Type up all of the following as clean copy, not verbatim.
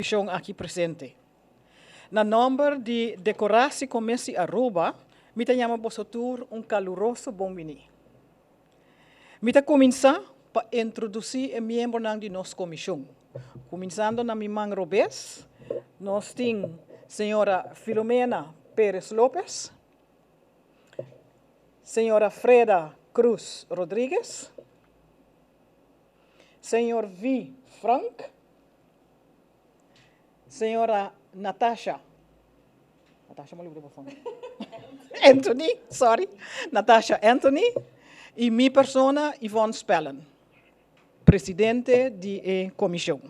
Komishon aki presente. Na nòmber di Decoratiecommissie Aruba, mi ta yama boso tur un kaluroso bon biní. Mi ta kuminsá pa introdusí e miembronan di nos komishon. Kuminsando na mi man robes, nos tin señora Filomena Perez Lopez, señora Freda Cruz Rodriguez, señor V. Frank, señora Natasha, Natasha, Anthony, sorry, Natasha Anthony, i mi persona, Yvonne Spellen, presidente di e komishon.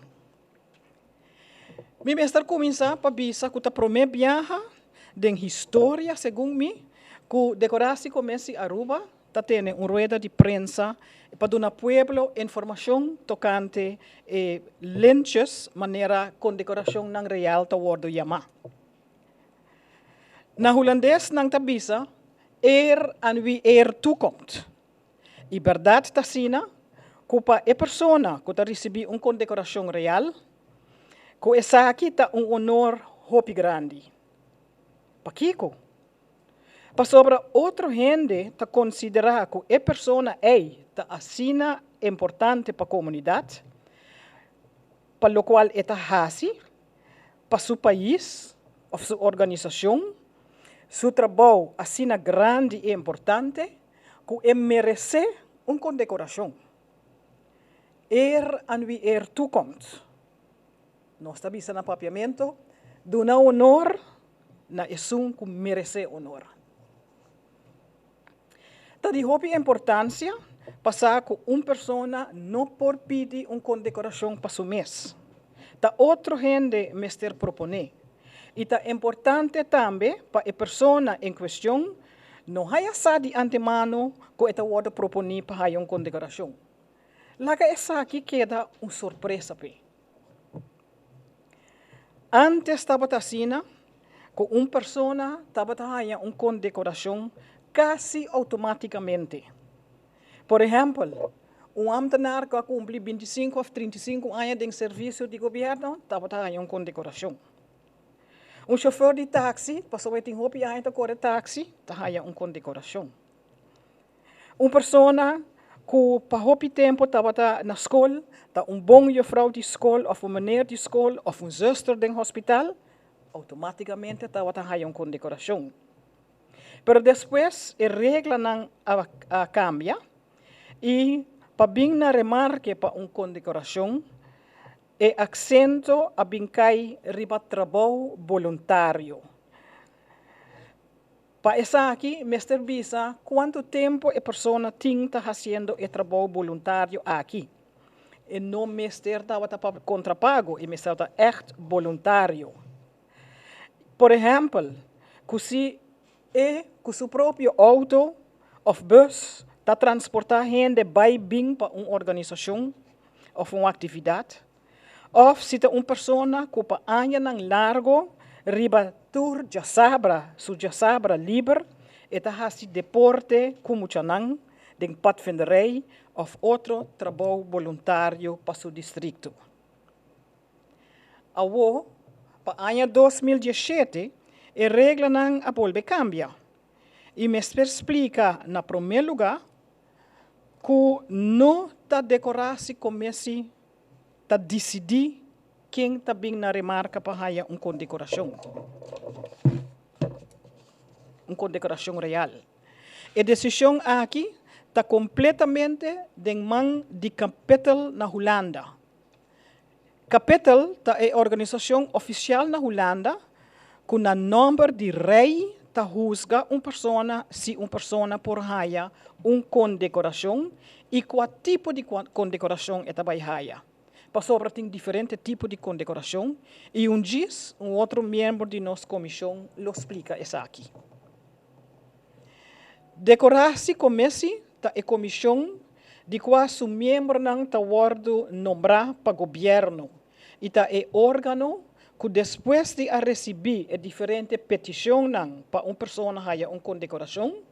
Mi mester kuminsá pa bisa ku ta promé biaha den historia, segun mi, ku Decoratiecommissie Aruba ta tene un rueda di prensa pa duna pueblo informashon tokante e lintjes, manera kondekorashonnan real ta wòrdu yamá. Na hulandes nan ta bisa eer aan wie eer toekomt. I bèrdat ta asina ku pa e persona ku ta risibí un kondekorashon real, ku esaki ta un honor hopi grandi. Pakiko? Pasobra otro hende ta konsiderá ku e persona ei ta asina importante pa komunidat, pa lokual e ta hasi pa su pais òf su organisashon, su trabou asina grandi i importante ku e meresé un kondekorashon. Eer aan wie eer toekomt. Nos ta bisa na papiamentu, duna honor na esun ku meresé honor. Ta di hopi importansia pa sa ku un persona no por pidi un kondekorashon pa su mes. Ta otro hende mester proponé. I ta importante tambe pa e persona en kuestion no haya sa di antemano ku e ta wòrdu proponí pa haya un kondekorashon. Laga esaki keda un sorpresa p'e. Ántes tabata asina ku un persona tabata haña un kondekorashon kasi outomátikamente. Por ehèmpel, un ámtenar ku a kumpli 25 òf 35 aña den servisio di gobièrnu tabata haña un kondekorashon. Un shofèr di taksi, pasobra e tin hopi aña ta kore taksi, ta haña un kondekorashon. Un persona ku pa hopi tempu tabata na skol, ta un bon jufrou di skol òf un meneer di skol òf un zùster den hospital, outomátikamente tabata haña un kondekorashon. Pero despues e reglanan a a kambia i pa bin na remarke pa un kondekorashon, e aksento a bin kai riba trabou boluntario. Pa esaki mester bisa kuantu tempu e persona tin ta hasiendo e trabou boluntario aki. E no mester tabata pa kontrapago, e mester ta ègt boluntario. Por ehèmpel, ku si e ku su propio outo òf bùs ta transportá hende bai bin pa un organisashon òf un aktividat, òf si ta un persona ku pa añanan largu riba tur djasabra su djasabra liber e ta hasi deporte ku muchanan den padvinderij òf otro trabou boluntario pa su distrikto. Awor, pa aña 2017 e reglanan a bolbe kambia i mester splika na promé lugá ku no ta Decoratiecommissie ta disidí ken ta bin na remarka pa haña un kondekorashon, un kondekorashon real. E desishon aki ta kompletamente den man di Kapittel na Hulanda. Kapittel ta e organisashon ofisial na Hulanda ku na nòmber di rei ta husga un persona si un persona por haña un kondekorashon i kua tipo di kondekorashon e ta bai haña. Pasobra tin diferente tipo di kondekorashon i un djis un otro miembro di nos komishon lo splika esaki. Decoratiecommissie ta e komishon di kua su miembronan ta wòrdu nombrá pa gobièrnu i ta e órgano ku despues di a risibí e diferente petishonnan pa un persona haña un kondekorashon,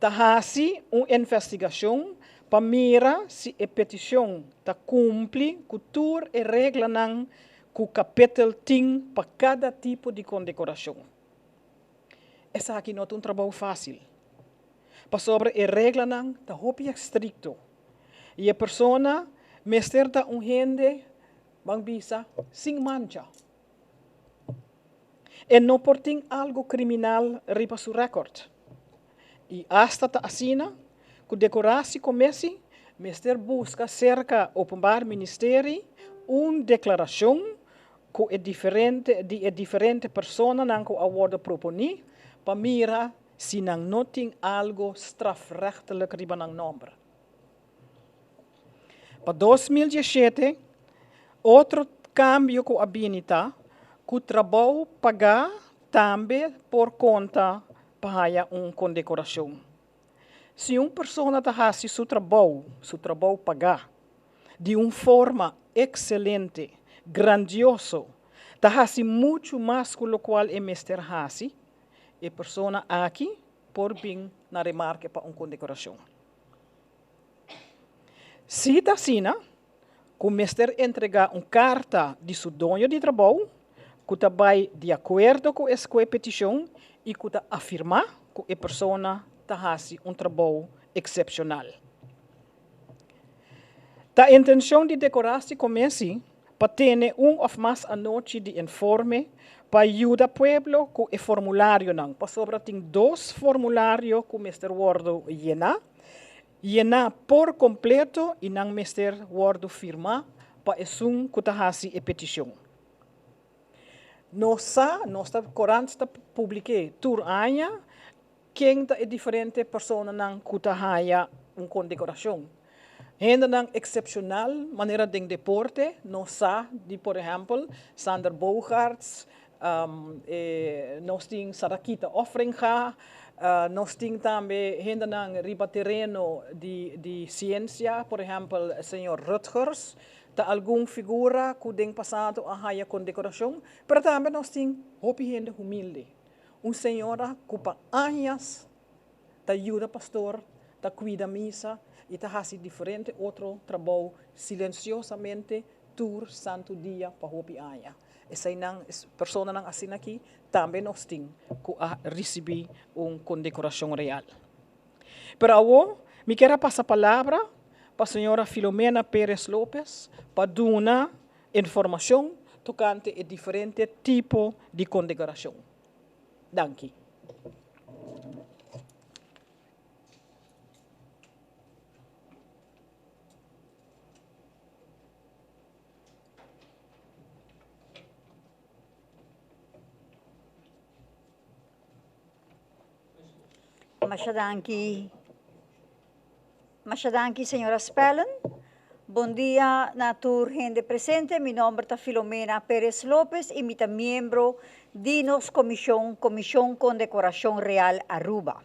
ta hasi un investigashon pa mira si e petishon ta kumpli ku tur e reglanan. ku kapitel tin pa kada tipo di kondekorashon. Esaki no ta un trabou fásil, pasobra e reglanan ta hopi estrikto i e persona mester ta un hende, ban bisa, sin mancha. E no por tin algu kriminal riba su rèkòrt. I asta ta asina ku Dekorasi Komesi mester buska serka Openbaar Ministerie un deklarashon ku e diferente di e diferente personanan ku a wòrdu proponí pa mira si nan no tin algu strafrechtelijk riba nan nòmber. Pa 2017, otro kambio ku a bini ta ku trabou pagá tambe por konta pa haya un kondekorashon. Si un persona ta hasi su trabou, su trabou pagá, di un forma ekselente, grandioso, ta hasi muchu mas ku lokual e mester hasi, e persona aki por bin na remarke pa un kondekorashon. Si ta asina, ku mester entregá un karta di su doño di trabou ku ta bai di akuerdo ku e petishon i ku ta afirmá ku e persona ta hasi un trabou eksepshonal. Ta intenshon di Dekorasi Komesi pa tene un òf mas anochi di informe pa yuda pueblo ku e formularionan, pasobra tin dos formulario ku mester wòrdu yená, yená por kompleto i nan mester wòrdu firmá pa esun ku ta hasi e petishon. Nos sa, nos ta korant ta publik'é tur aña ken ta e diferente personanan ku ta haña un kondekorashon. Hendenan eksepshonal manera den deporte, nos sa di por ehèmpel Sander Bogaerts, nos tin Sarakita Offringa, nos tin tambe hendenan riba tereno di di siensia, por ehèmpel señor Rutgers, ta algun figura ku den pasado a haña kondekorashon, pero tambe nos tin hopi hende humilde. Un señora ku pa añas ta yuda pastor, ta kuida misa i ta hasi diferente otro trabou silensiosamente tur santu dia pa hopi aña. Eseinan, personanan asina aki tambe nos tin ku a risibí un kondekorashon real. Pero awor mi kier a pasa palabra pa señora Filomena Perez Lopez pa duna informashon tokante e diferente tipo di kondekorashon. Danki. Masha danki. Masha danki señora Spellen. Bon dia na tur hende presente. Mi nomber ta Filomena Perez Lopez y mi ta miembro di nos comision, Comision Condecoracion Real Aruba.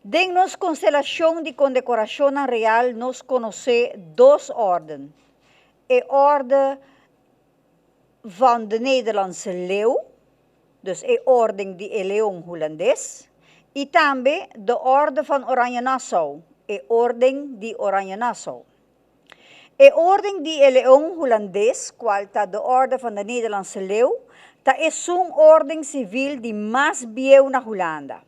Den nos constelacion di condecoracionnan real nos conoce dos orden. E orde van de Nederlandse Leeuw, dus e orden di e leon hulandes, i tambe de Orde van Oranje Nassau, e orden di Oranje Nassau. E orden di e leon hulandes, kual ta de Orde van de Nederlandse Leeuw, ta esun orden sivil di mas bieu na Hulanda.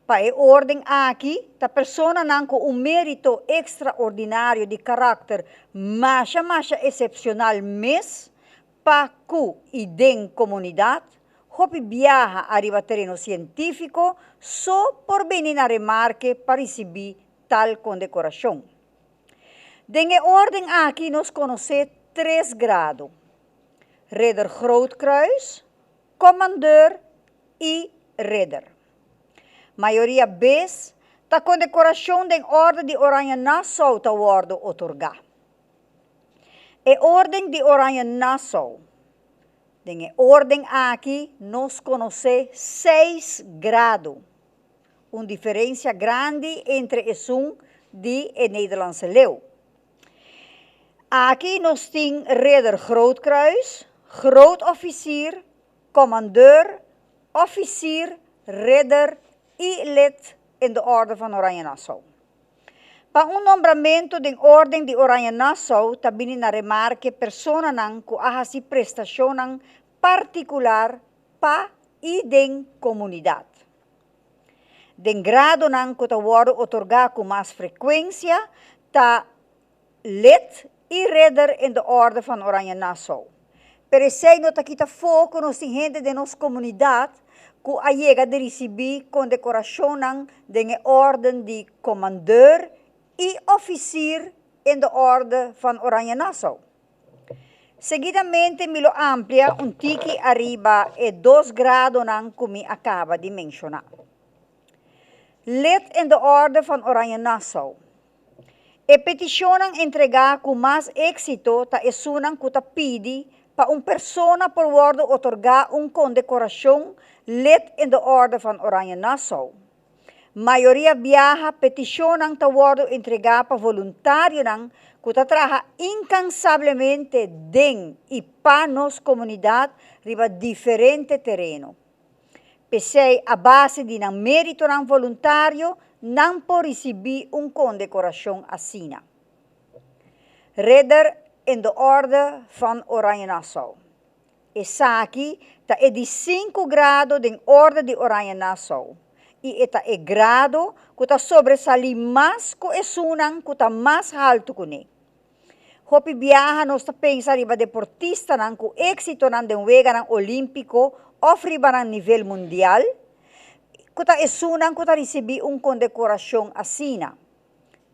Pa e orden aki ta personanan ku un mérito ekstraordinario di karakter masha masha esepshonal mes pa ku i den komunidat, hopi biaha ariba tereno sientífiko so por bini na remarke pa risibí tal kondekorashon. Den e orden aki nos konosé tres grado, Ridder Grootkruis, Commandeur i Ridder. Mayoria bes ta kondekorashon den Orde di Oranje Nassau ta wòrdu otorgá. E Orden di Oranje Nassau. Den e orden aki nos konosé seis grado, un diferensia grandi entre esun di e Nederlandse Leeuw. Aki nos tin Ridder Grootkruis, Groot Officier, Commandeur, Officier, Ridder i Lid in de Orde van Oranje Nassau. Pa un nombramentu den Orden di Oranje Nassau ta bini na remarke personanan ku a hasi prestashonnan partikular pa i den komunidat. Den gradonan ku ta wòrdu otorgá ku mas frekuensia ta Lid i Ridder in de Orde van Oranje Nassau. Pero esei no ta kita afó ku nos tin hende den nos komunidat ku a yega di risibí kondekorashonnan den e órden di Commandeur i Officier in de Orde van Oranje Nassau. Seguidamente mi lo amplia un tiki ariba e dos gradonan ku mi a kaba di menshoná. Lid in de Orde van Oranje Nassau. E petishonnan entregá ku mas éksito ta esunnan ku ta pidi pa un persona por wòrdu otorgá un kondekorashon Lid in de Orde van Oranje Nassau. Mayoria biaha petishonnan ta wòrdu entregá pa voluntarionan ku ta traha inkansablemente den i pa nos komunidat riba diferente tereno. P'esei a base di nan méritonan voluntario nan por risibí un kondekorashon asina. Ridder in de Orde van Oranje Nassau. Esaki ta e di sinku grado den Orde di Oranje Nassau i e ta e grado ku ta sobresalí mas ku esunnan ku ta mas haltu kuné. Hopi biaha nos ta pensa riba deportistanan ku éksitonan den Weganan Olímpiko òf riba nan nivel mundial, ku ta esunnan ku ta risibí un kondekorashon asina.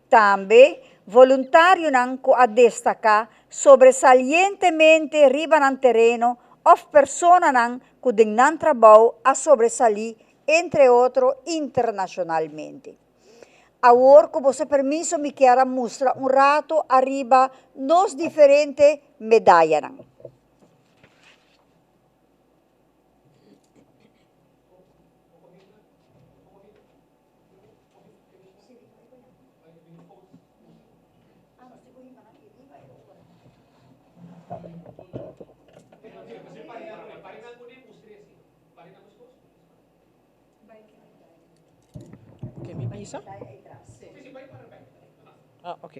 Tambe voluntarionan ku a destaká sobresalientemente riba nan tereno òf personanan ku den nan trabou a sobresalí entre otro internashonalmente. Awor ku boso permiso mi kier a mustra un rato ariba nos diferente medayanan. Ke mi bisa? Ah, ok.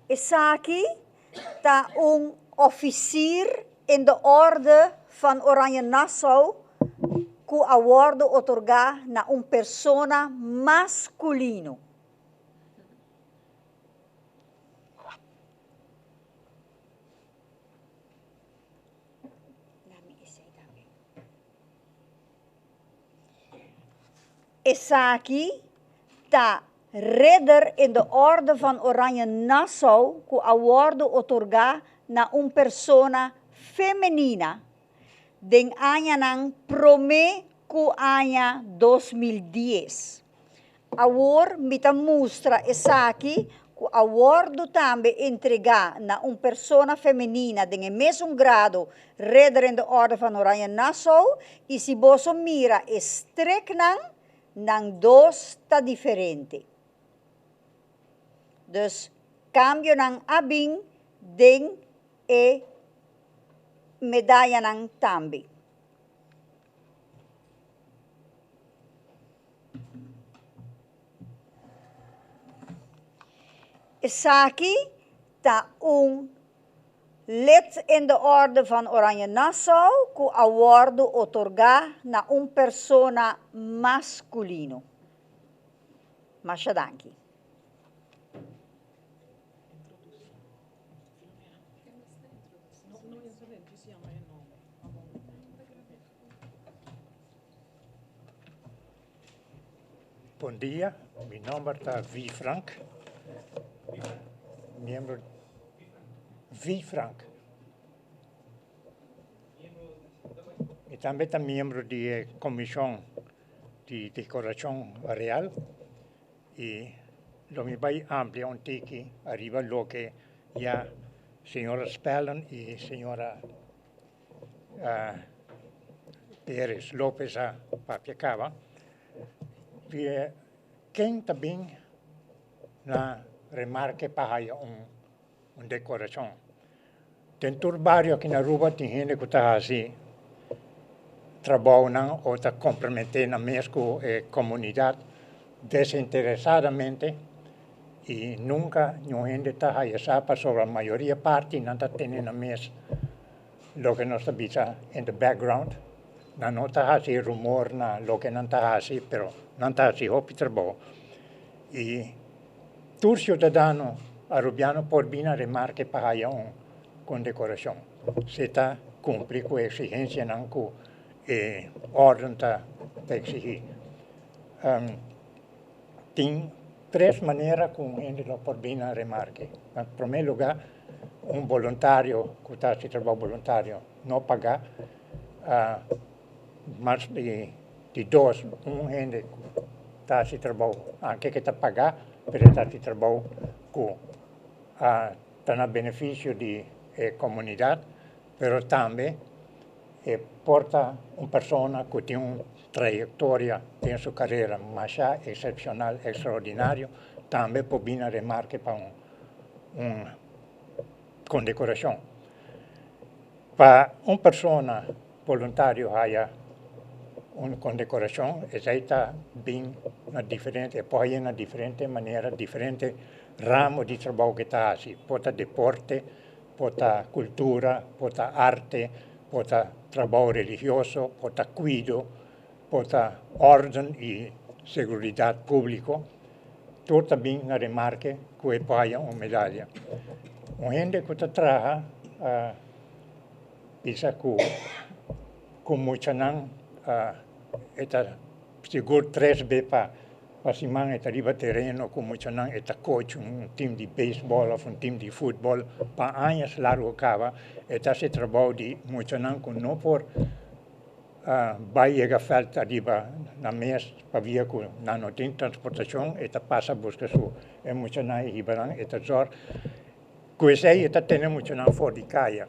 Esaki ta un officier in de Orde van Oranje Nassau ku a wòrdu otorgá na un persona maskulino. Esaki ta Ridder in de Orde van Oranje Nassau ku a wòrdu otorgá na un persona femenina den añanan promé ku aña 2010. Awor mi ta mustra esaki ku a wòrdu tambe entregá na un persona femenina den e mesun grado Ridder in de Orde van Oranje Nassau i si boso mira e streknan, nan dos ta diferente. Dus kambionan a bin den e medayanan tambe. Esaki ta un Lid in de Orde van Oranje Nassau ku a wòrdu otorgá na un persona maskulino. Masha danki. Bon dia, mi nomber ta Vi Frank, miembro Vi Frank. Mi tambe ta miembro di e Comisión di Decoracion Real y lo mi bay amplia un tiki ariba loke ya señora Spellen y señora Perez Lopez a papia caba, ken ta bin na remarke pa haya un decoracion. Den tur bario aki na Aruba tin hende ku ta hasi trabounan o ta komprometé nan mes ku e komunidat desinteresadamente i nunka niun hende ta haya sa pasobra mayoria parti nan ta tene nan mes loke nos ta bisa in the background. Nan no ta hasi rumor na loke nan ta hasi pero nan ta hasi hopi trabou i tur siudadano arubiano por bini a remarke pa haya un kondekorashon si ta kumpli ku e eksigensianan ku e órden ta eksihí. Tin tres manera ku un hende lo por bini a remarke. Na promé lugá, un boluntario ku ta hasi trabou boluntario no pagá. Mas di dos, un hende ku ta hasi trabou, anke ke ta pagá, pero e ta hasi trabou ku ta na benefisio di e komunidat, pero tambe e por ta un persona ku tin un trayektoria den su karera masha eksepshonal, ekstraordinario, tambe por bini a remarke pa un kondekorashon. Pa un persona boluntario haya un kondekorashon, esei ta bin na diferente, e por haya na diferente manera, diferente ramo di trabou ke ta hasi. Por ta deporte, por ta kultura, por ta arte, por ta trabou religioso, por ta kuido, por ta órden i seguridat públiko. Tur ta bin na remarke ku e por haya un medaya. Un hende ku ta traha a bisa ku ku muchanan e ta sigur tres be pa pa siman e ta riba tereno ku muchanan e ta coach un team di beisbòl òf un team di futbòl pa añas largu kaba e ta hasi trabou di muchanan ku no por Bai yega vèlt ariba nan mes pabia ku nan no tin transportashon e ta pasa buska su e muchanan e hiba nan e ta zòrg ku esei e ta tene muchanan for di kaya.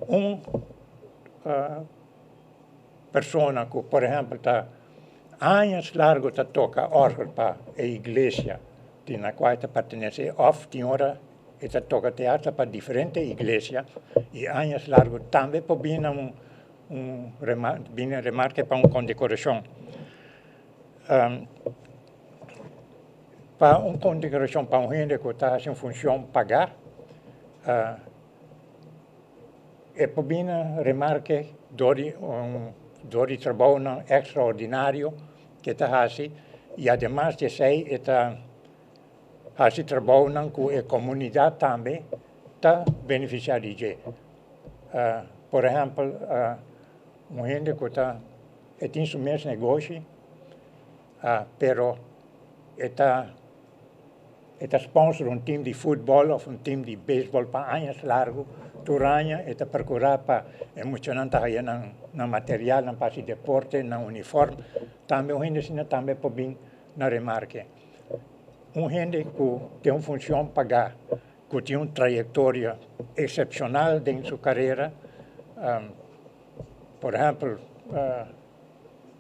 Un persona ku por ehèmpel ta añas largu ta toka òrgel pa e iglesia di na kua e ta pertenesé òf tin ora E ta toka teatro pa diferente iglesia i añas largu tambe por bini na un un bini remarke pa un kondekorashon. Pa un kondekorashon pa un hende ku ta hasi un funshon pagá e por bini na remarke dor di un dor di trabounan ekstraordinario ku e ta hasi i ademas di esei e ta Hasi trabounan ku e komunidat tambe ta benefisiá di dje. Por ehèmpel, un hende ku ta e tin su mes negoshi, pero e ta e ta sponsor un tim di futbòl òf un tim di beisbòl pa añas largu, tur aña e ta perkurá pa e muchanan ta haya nan nan materialnan pa hasi deporte, nan unifòrm. Tambe un hende asina tambe por bin na remarke. Un hende ku tin un funshon pagá, ku tin un trayektoria eksepshonal den su karera, por ehèmpel,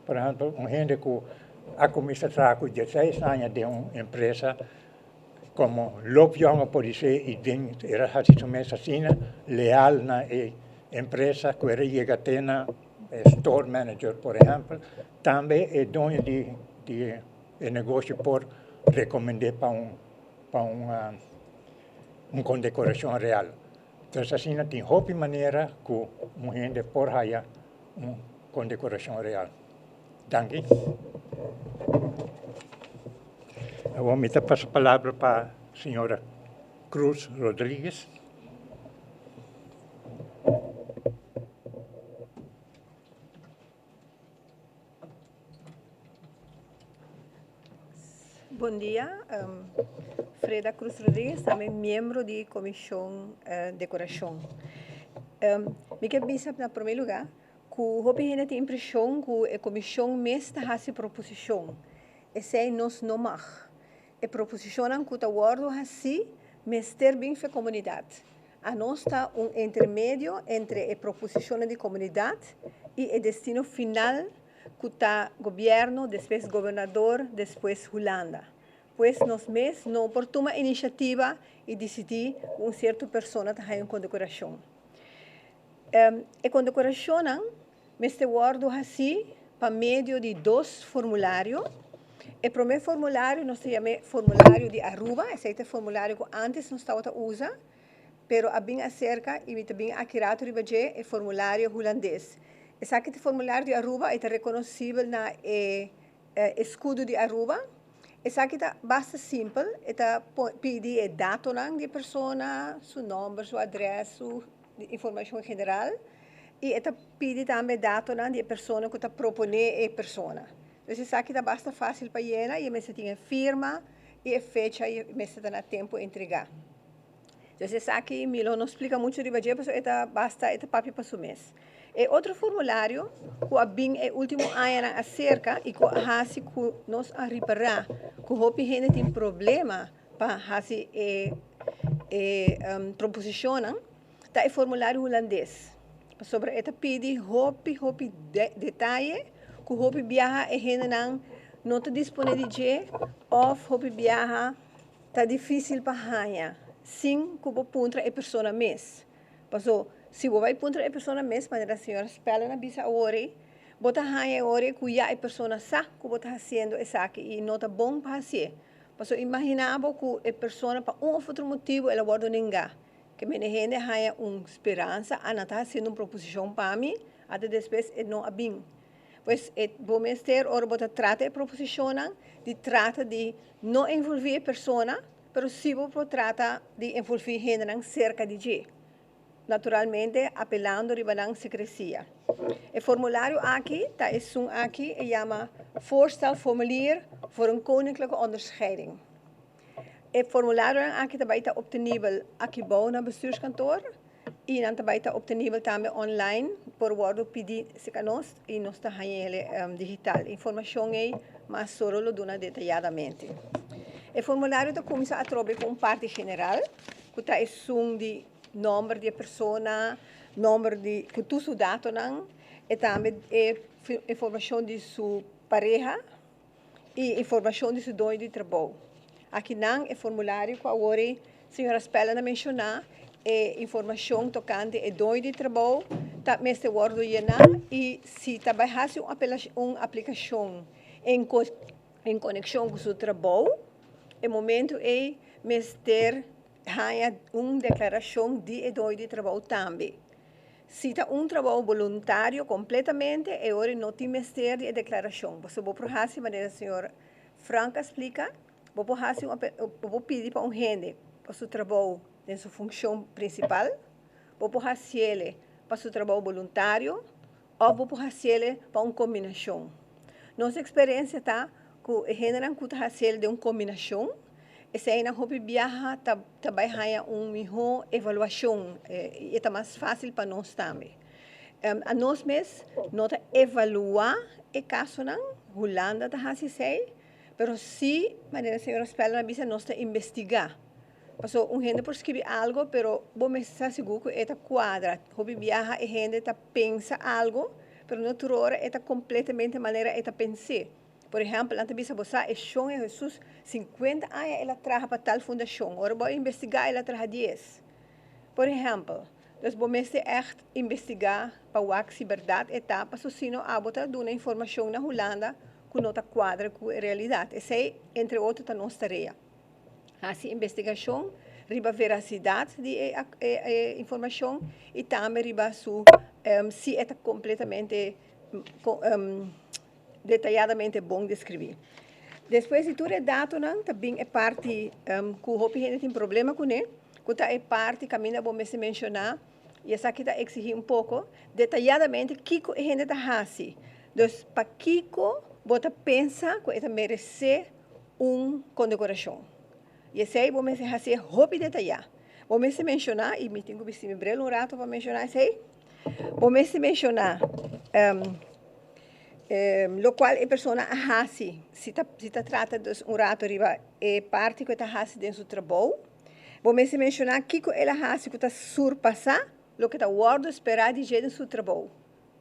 por ehèmpel un hende ku a kuminsá traha ku dieseis aña den un empresa komo loopjongen por disé i den el a hasi su mes asina leal na e empresa ku el a yega te na store manager por ehèmpel, tambe e doño di di E negoshi por recomend'é pa un pa un un condecoracion real. Entonces asina tin hopi manera cu un hende por haya un condecoracion real. Danki. Awor mi ta pasa palabra pa señora Cruz Rodriguez. Bon dia, Freda Cruz Rodriguez, tambe miembro di Comision Decoracion. Mi ke bisa na prome lugar cu hopi hende tin impresion cu e comision mes ta haci proposicion. Esey nos no mag. E proposicionnan cu ta wordo haci mester bin fe comunidad. Anos ta un intermedio entre e proposicionnan di comunidad y e destino final cu ta gobierno, despues gobernador, despues Hulanda. Pues nos mes no por tuma inisiativa i disidí ku un sierto persona ta haña un kondekorashon. E kondekorashonnan mester wòrdu hasí pa medio di dos formulario. E promé formulario nos ta yam'é formulario di Aruba, esei ta e formulario ku ántes nos tabata usa, pero a bin aserka i mi ta bin aki rato riba dje, e formulario hulandes. Esaki ta e formulario di Aruba, e ta rekonosibel na e eskudo di Aruba. Esaki ta basta simpel, e ta pidi e datonan di e persona, su nòmber, su adrès, su informashon general i e ta pidi tambe datonan di e persona ku ta proponé e persona. Dus esaki ta basta fásil pa yena i e mester tin e firma i e fecha i e mester ta na tempu entregá. Dus esaki mi lo no splika muchu riba dje pasobra e ta basta e ta papia pa su mes. E otro formulario ku a bin e último añanan aserka i ku a hasi ku nos a ripará ku hopi hende tin problema pa hasi e e proposishonnan ta e formulario hulandes. Pasobra e ta pidi hopi hopi detaye ku hopi biaha e hendenan no ta disponé di dje òf hopi biaha Ta difísil pa haña sin ku bo puntra e persona mes. Paso, si bo bai puntra e persona mes, manera señora Spellen a bisa awor ei, bo ta haña e ora ei ku ya e persona sa ku bo ta hasiendo esaki i no ta bon pa hasié. Paso, imaginá bo ku e persona pa un òf otro motibu el a wòrdu nengá. Ke mene hende a haña un speransa, a nan ta hasiendo un proposishon pa mi, ata despues e no a bin. Pues e bo mester ora bo ta trata e proposishonnan di trata di no envolví e persona, pero sí bo por trata di envolví hendenan serka di dje, naturalmente apelando riba nan sekresia. E formulario aki ta esun aki, e yama Voorstelformulier voor een Koninklijke Onderscheiding. E formularionan aki ta bai ta optenibel aki bou na bestuurskantoor i nan ta bai ta optenibel tambe online, por wòrdu pidi serka nos i nos ta haña el digital. Informashon ei mas solo lo duna detayadamente. E formulario ta kuminsá atrobe ku un parti general ku ta esun di nòmber di e persona, nòmber di ku tur su datonan e tambe e informashon di su pareha. i informashon di su doño di trabou. Akinan e formulario ku awor e señora Spellen a menshoná, e informashon tokante e doño di trabou ta mester wòrdu yená i si ta bai hasi un un aplikashon en en konekshon ku su trabou, e momentu ei mester haña un deklarashon di e doño di trabou tambe. Si ta un trabou boluntario kompletamente, e ora no tin mester di e deklarashon. Pasobra bo por hasi manera señor Frank a splika, bo por hasi un bo por pidi pa un hende pa su trabou den su funshon prinsipal, bo por hasiele pa su trabou boluntario òf bo por hasiele pa un kombinashon. Nos eksperensia ta ku e hendenan ku ta hasiel den un kombinashon, Eseinan hopi biaha ta ta bai haña un mihó evaluashon i e ta mas fásil pa nos tambe. Anos mes no ta evaluá e kasonan, Hulanda ta hasi esei, pero sí, manera señora Spellman a bisa, nos ta investigá. Pasobra un hende por skibi algu, pero bo mester sa sigur ku e ta kuadra. Hopi biaha e hende ta pensa algu, pero no tur ora e ta kompletamente manera e ta pens'é. Por ehèmpel, nan ta bisa bo sa e shon e Hesus sinkuenta aña el a traha pa tal fundashon. Ora bo a investigá el a traha dies. Por ehèmpel, dus bo mester ègt investigá pa wak si bèrdat e ta, paso sino abo ta duna informashon na Hulanda ku no ta kuadra ku e realidat. Esei, entre otro, ta nos tarea. Hasi investigashon riba verasidat di e e informashon i tambe riba su si e ta kompletamente detayadamente bon deskribí. Despues di tur e datonan ta bin e parti ku hopi hende tin problema kuné, ku ta e parti kaminda bo mester menshoná, i esaki ta eksigí un poko, detayadamente kiko e hende ta hasi. Dus pakiko bo ta pensa ku e ta meresé un kondekorashon? I esei bo mester hasié hopi detayá. Bo mester menshoná, i mi tin ku bisti mi bril un rato pa menshoná esei, bo mester menshoná Lokual e persona a hasi, si ta si ta trata dus un rato riba e parti ku e ta hasi den su trabou, bo mester menshoná kiko el a hasi ku ta surpasá loke ta wòrdu sperá di dje den su trabou.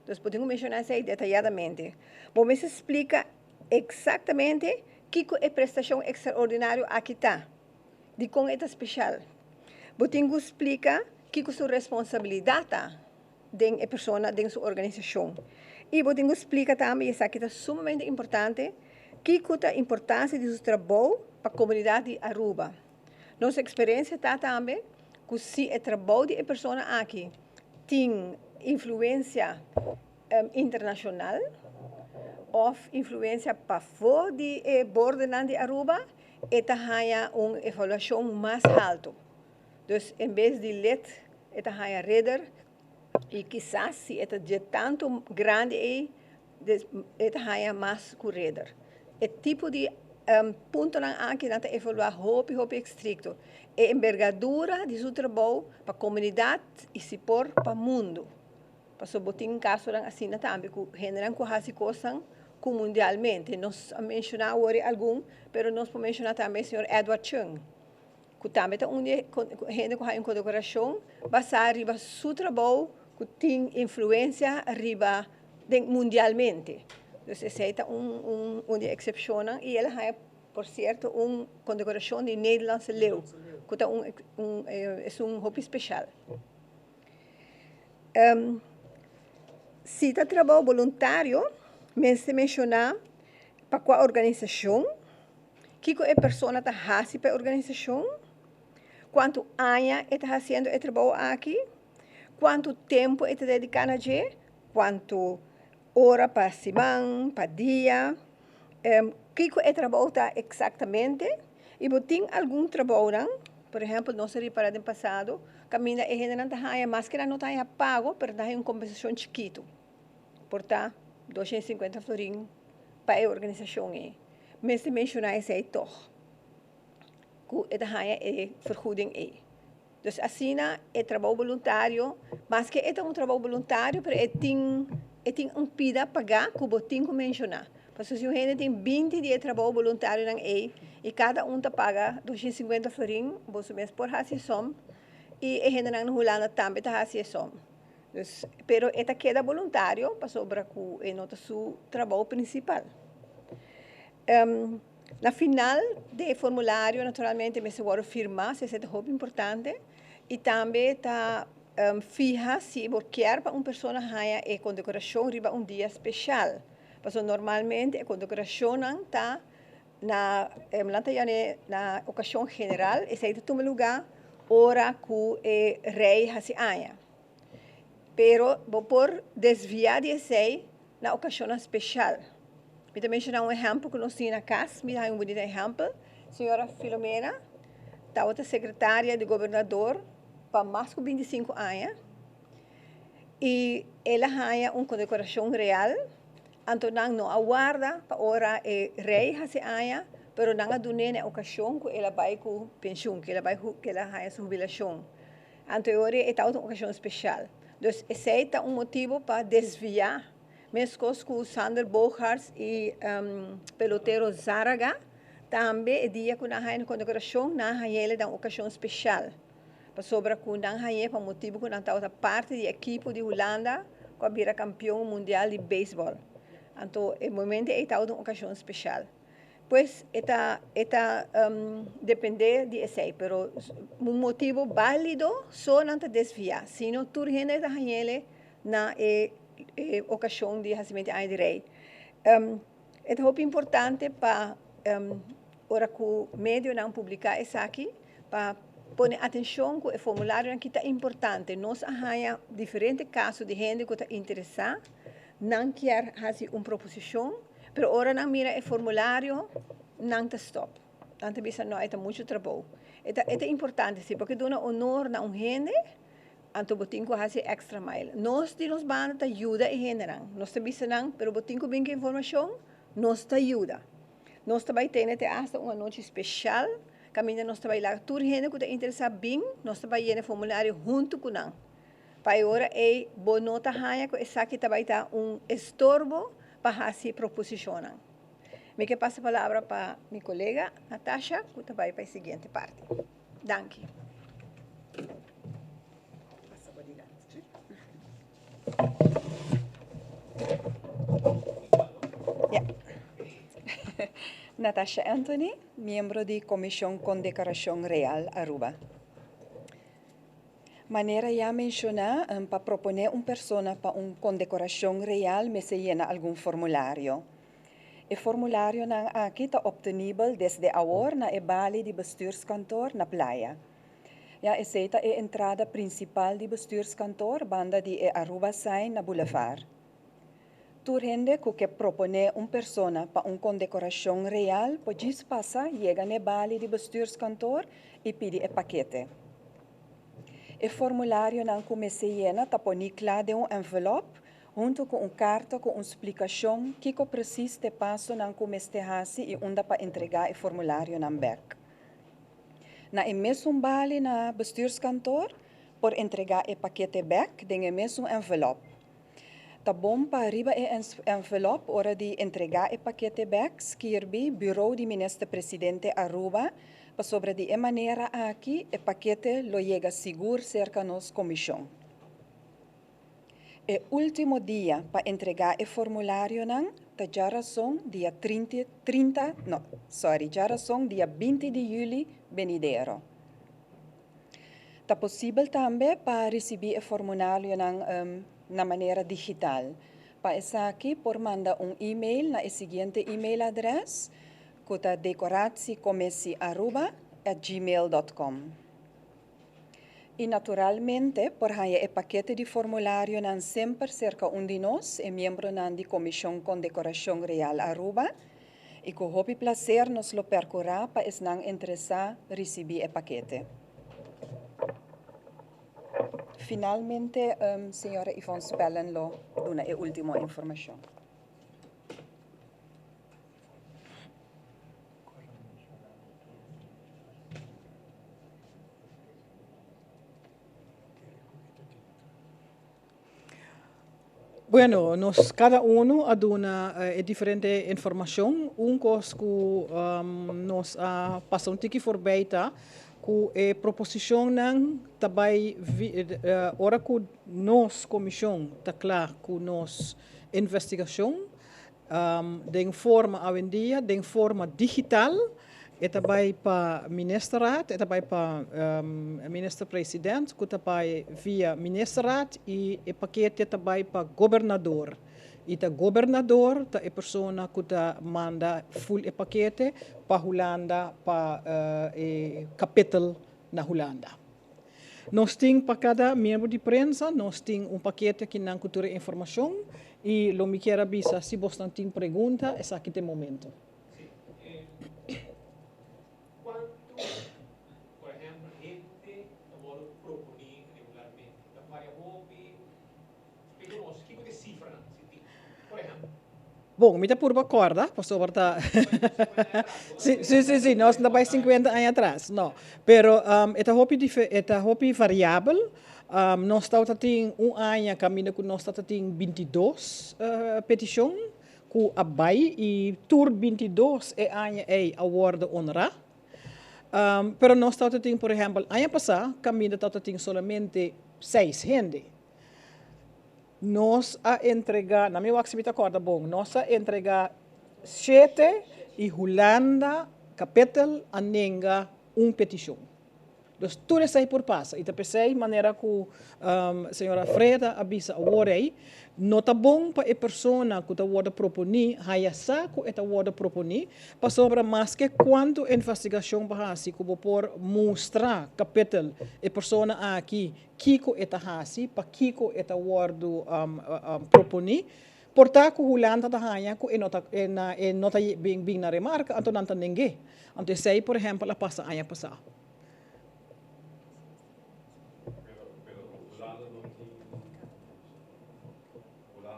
Dus bo tin ku menshoná esei detayadamente. Bo mester splika eksaktamente. Kiko e prestashon ekstraordinario aki ta? Dikon e ta speshal? Bo tin ku splika kiko su responsabilidat ta den e persona, den su organisashon. I bo tin ku splika tambe, i esaki ta sumamente importante, kiko ta importansia di su trabou pa komunidat di Aruba. Nos eksperensia ta tambe ku si e trabou di e persona aki tin influensia internashonal òf influensia pafó di e bordenan di Aruba, e ta haña un evaluashon mas haltu. Dus en bes di lid e ta haña ridder i kisas si e ta dje tantu grandi ei e ta haña mas ku ridder. E tipo di puntonan aki nan ta evaluá hopi hopi estrikto. E embergadura di su trabou pa komunidat i si por pa mundu. Pasobra bo tin kasonan asina tambe ku hendenan ku hasi kosnan ku mundialmente. Nos a menshoná awor algun, pero nos por menshoná tambe señor Edward Chung, ku tambe ta un di e hende ku haña un kondekorashon basá riba su trabou ku tin influensia riba den mundialmente. Dus esei ta un un di e eksepshonnan i el a haña por sierto un kondekorashon di Nederlandse Leeuw ku ta un un esun hopi speshal. Si ta trabou boluntario mester menshoná pa kua organisashon. Kiko e persona ta hasi pa e organisashon? Kuantu aña e ta hasiendo e trabou aki? Kuantu tempu e ta dediká na dje? Kuantu ora pa siman, pa dia? Kiko e trabou ta eksaktamente? I bo tin algun trabounan, por ehèmpel nos a ripará den pasado, kaminda e hendenan ta haña maske nan no ta haña pago, pero nan ta haña un kompensashon chikitu. Por ta 250 florin pa e organisashon ei. Mester menshoná esei tòg, ku e ta haña e vergoeding ei. Dus asina e trabou boluntario, maske e ta un trabou boluntario, pero e tin e tin un pida pagá ku bo tin ku menshoná. Pasobra si un hende tin 20 di e trabou boluntarionan ei i kada un ta paga 250 florin, boso mes por hasi e sòm i e hendenan na Hulanda tambe ta hasi e sòm. Dus, pero e ta keda boluntario pasobra ku e no ta su trabou prinsipal. Na final di e formulario naturalmente mester wòrdu firmá, si esei ta hopi importante, i tambe ta fiha si bo kier pa un persona haña e kondekorashon riba un dia speshal. Pasobra normalmente e kondekorashonnan ta na nan ta yam'é na okashon general, esei ta tuma lugá ora ku e rei hasi aña. Pero bo por desviá di esei na okashonnan speshal. Mi ta menshoná un ehèmpel ku nos tin na kas, mi ta haña un bunita ehèmpel. Señora Filomena tabata sekretaria di gobernador pa mas ku 25 aña i el a haña un kondekorashon real. Anto nan no a warda pa ora e rei hasi aña, pero nan a dun'é na e okashon ku el a bai ku penshun, ku el a bai ku el a haña su hubilashon. Anto e ora e tabata un okashon speshal. Dus esei ta un motibu pa desviá, meskos ku Sander Bogaerts i pelotero Zárraga, tambe e dia ku nan haña nan kondekorashon, nan hañ'el den un okashon speshal. Pasobra ku nan hañ'é pa motibu ku nan tabata parti di ekipo di Hulanda ku a bira kampion mundial di beisbòl. Anto e momento ei tabata un okashon speshal. Pues e ta e ta dependé di esei, pero un motibu bálido so nan ta desviá, sino tur hende ta hañ'el na e e okashon di hasimentu di Aña di Rei. E ta hopi importante pa ora ku medionan publiká esaki pa pone atenshon ku e formularionan ki ta importante. Nos a haña diferente kaso di hende ku ta interesá, nan kier hasi un proposishon, pero ora nan mira e formulario nan ta stòp. Nan ta bisa no e ta muchu trabou. E ta e ta importante si pasobra duna honor na un hende anto bo tin ku hasi extra mile. Nos di nos banda ta yuda e hendenan. Nos ta bisa nan pero bo tin ku bin ku informashon, nos ta yuda. Nos ta bai tene te asta un anochi speshal kaminda nos ta bai laga tur hende ku ta interesá bin, nos ta bai yena e formulario huntu ku nan. Pa e ora ei bo no ta haña ku esaki ta bai ta un estorbo pa hasi proposishonnan. Mi ke pasa palabra pa mi kolega Natasha ku ta bai pa e siguiente parti. Danki. Ja. Natasha Anthony, miembro di Comision Condecoracion Real Aruba. Manera ya menciona, pa propone un persona pa un condecoracion real mester yena algun formulario. E formularionan aki ta obtenibel desde awor na e bali di Bestuurskantoor na Playa. Ya esey ta e entrada principal di Bestuurskantoor banda di e Aruba Sign na Boulevard. Tur hende ku ke proponé un persona pa un kondekorashon real por djis pasa yega n'e bali di bestuurskantoor i pidi e pakete. E formularionan ku mester yena ta poní kla den un envelòp huntu ku un karta ku un splikashon kiko presis t'e pasonan ku mester hasi i unda pa entregá e formularionan bèk. Na e mesun bali na bestuurskantoor por entregá e pakete bèk den e mesun envelòp. Ta bon pa riba e envelop ora di entregá e pakete bèk skirbi Bureau di Minister Presidente Aruba pasobra di e manera aki e pakete lo yega sigur serka nos komishon. E último dia pa entregá e formularionan ta djarason dia trinta 30 no sorry djarason dia 20 di yüli benidero. Ta posibel tambe pa risibí e formularionan na manera digital. Pa esaki por manda un e-mail na e siguiente e-mail adrès ku ta decoratiecommissiearuba@gmail.com. I naturalmente por haña e pakete di formularionan semper serka un di nos, e miembronan di Komishon Kondekorashon Real Aruba, I ku hopi plaser nos lo perkurá pa esnan interesá risibí e pakete. Finalmente, señora Yvonne Spellen lo duna e último informashon. Bueno, nos cada uno a duna e diferente informacion. Un cos cu nos a pasa un tiki voorbij ta cu e proposicionnan ta bay ora cu nos comision ta cla cu nos investigacion Den forma awendia, den forma digital, e ta bai pa Ministerraad, e ta bai pa Minister-President ku ta bai via Ministerraad i e pakete ta bai pa Gobernador. I ta Gobernador ta e persona ku ta manda ful e pakete pa Hulanda pa e kapitel na Hulanda. Nos tin pa kada miembro di prensa, nos tin un pakete akinan ku tur e informashon i lo mi kier a bisa si bosnan tin pregunta esaki ta e momento. Sí. Kuantu, por ehèmpel, hende ta wòrdu proponí regularmente? Ta varia hopi? Splika nos kiko ta e sifranan, si tin. Por ehèmpel. Bon, mi ta purba kòrda, pasobra ta Si, si, si, si, nos no ta bai sinkuenta aña atras, no. Pero e ta hopi e ta hopi variabel. Nos tabata tin un aña kaminda ku nos tabata tin 22 petishon ku a bai i tur 22 e aña ei a wòrdu honrá. Pero nos tabata tin, por ehèmpel, aña pasá kaminda tabata tin solamente seis hende. Nos a entrega, na mi wak si mi ta corda bon, nos a entrega shete y Hulanda, Kapitel, a nenga un peticion. Dus tur esey por pasa y ta pesey manera cu señora Freda a bisa awor ey, no ta bon pa e persona cu ta wordo proponi haya sa cu e ta wordo proponi, Pasobra maske kuantu investigacion bo hasi ku bo por mustra kapitel e persona aki kiko e ta hasi, pakiko e ta wòrdu proponí, por ta ku Hulanda ta haña ku e no ta e no ta bin na remarka, anto nan ta neng'é. Anto esei por ehèmpel a pasa aña pasá.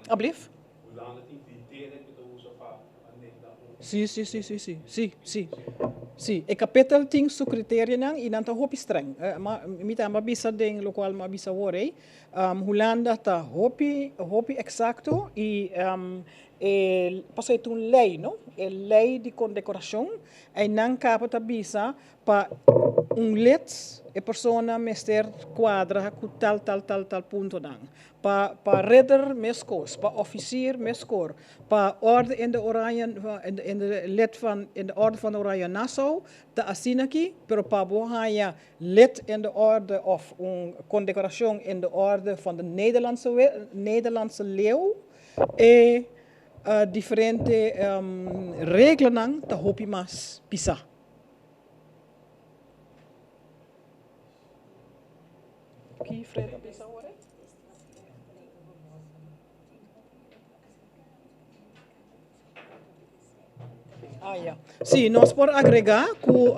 Ablief? Sí, sí, sí, sí, sí, sí, sí, sí. E kapitel tin su kriterianan i nan ta hopi streng. Ma mi tambe a bisa den lokual mi a bisa awor ei, Hulanda ta hopi, hopi eksakto i. E pasobra e ta un lei, no? E lei di kondekorashon, einan kaba ta bisa pa un lid e persona mester kuadra ku tal tal tal tal puntonan. Pa pa ridder meskos, pa ofisier meskor, pa orde in de oranje in de lid van in de orde van de Oranje Nassau ta asina aki, pero pa bo haña lid in de orde of un kondekorashon in de orde van de Nederlandse Nederlandse Leeuw e diferente reglanan ta hopi mas pisá. Ki Fred a bisa awor? Ah, ja. Sí, nos por agregá ku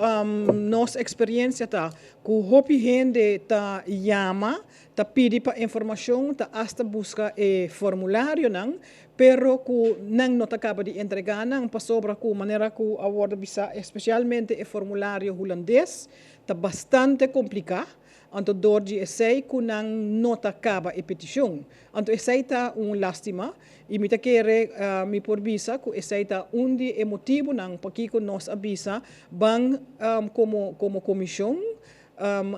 nos eksperiencia ta ku hopi hende ta yama, ta pidi pa informashon, ta asta buska e formularionan, pero ku nan no ta kaba di entregá nan pasobra ku manera ku a wòrdu bisá, espesialmente e formulario hulandes ta bastante kompliká. Anto dor di esei ku nan no ta kaba e petishon. Anto esei ta un lastima i mi ta kere mi por bisa ku esei ta un di e motibunan pakiko nos a bisa ban komo komo komishon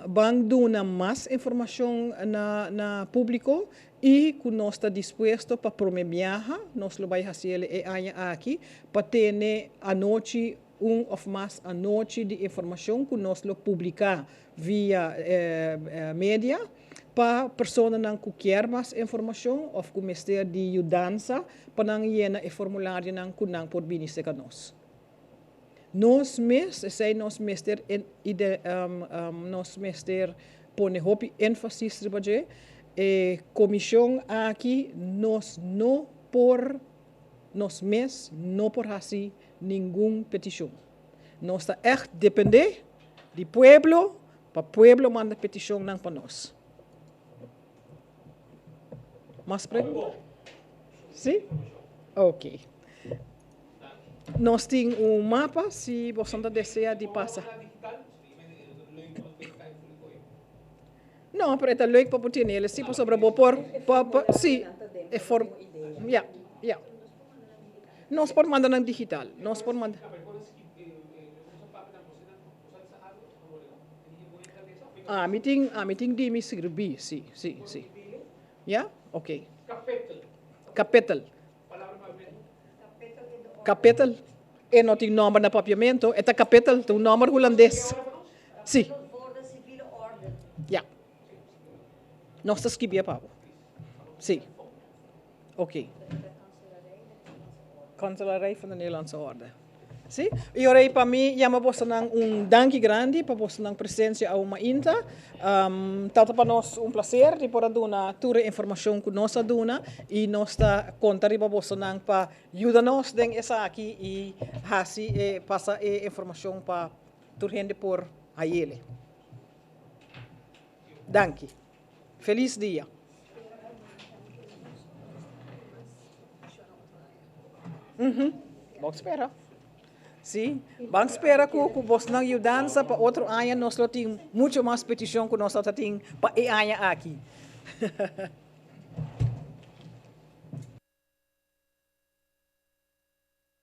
ban duna mas informashon na na públiko i ku nos ta dispuesto pa promé biaha nos lo bai hasi el e aña aki pa tene anochi un of mas anochi di informashon ku nos lo publiká via media pa personanan ku kier mas informashon of ku mester di yudansa pa nan yena e formularionan ku nan por bini serka nos. Nos mes, esei nos mester nos mester pone hopi énfasis riba dje, e komishon aki nos no por nos mes no por hasi ningun petishon. Nos ta ègt dependé di pueblo pa pueblo manda petishonnan pa nos. Mas pregunta? Sí? Ok. Nos tin un mapa si boso ta desea di pasa. No, pero e ta leuk pa bo tene el si pasobra bo por pa pa si e for ya ya. Nos por manda nan digital, nos por manda. Ami tin ami tin di mi sirbi si si si ya ok. Kapitel. Kapitel e no tin nomber na papiamento e ta kapitel ta un nomber hulandes si. Ya nos ta skibia pa bo si ok. Kanselarij van de Nederlandse Orde. Si, y ora ei pa mi yama bosonan un danki grandi pa bosonan presencia awe mainta. Tabata pa nos un placer di por a duna tur e informacion cu nos a duna y nos ta conta riba bosonan pa yuda nos den esaki y haci e pasa e informacion pa tur hende por hayele. Danki. Feliz dia. Bon spera. Sí, ban spera ku ku bosnan yudansa pa otro aña nos lo tin mucho mas petishon ku nos lo ta tin pa e aña aki.